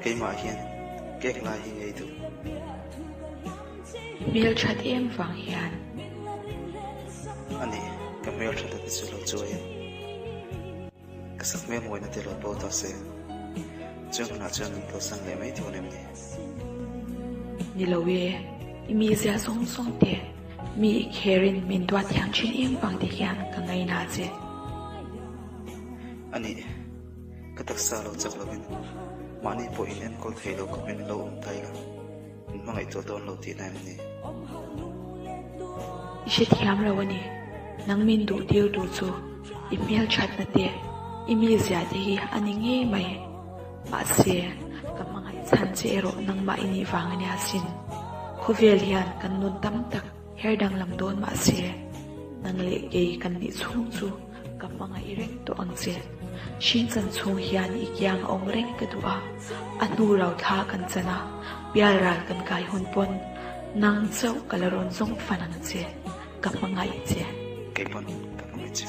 Keimah hian kek lai hi ngei duh. I hmelthat em vang hian. A ni, ka hmelthat a ti chu lo chuai in. Ka sak hmel mawina te lo bo ta se. Chung hunah chuan min kalsan leh mai dawn em ni? Ni lo e, i mizia zawng zawng te, mi i kherin min duat thiam thin em vang te hian ka ngaina che. A ni, ka taksa lo chak lovin mahni pawh in enkawl thei lo khawpin lo awm ta ila, min hmangaihtuah dawn lo tihna em ni? I hrethiam lo a ni, nang min duh tir tur chu i hmelthatna te, i mizia te hi a ni ngei mai. Mahse, ka hmangaih chhan che erawh nangmah i nih vang a nia sin. Khawvel hian kan nun tam tak her danglam dawn mahse, nang leh kei kan nih chhung chu ka hmangaih reng tawh ang che. Hringchan chhung hian i kiang a awm reng ka duh a, a hnu rau thla kan chan a, pial ral kan kai hun pawn nang chauh ka la rawn zawng fan ang che, ka hmangaih che. Kei pawn ka hmangaih che.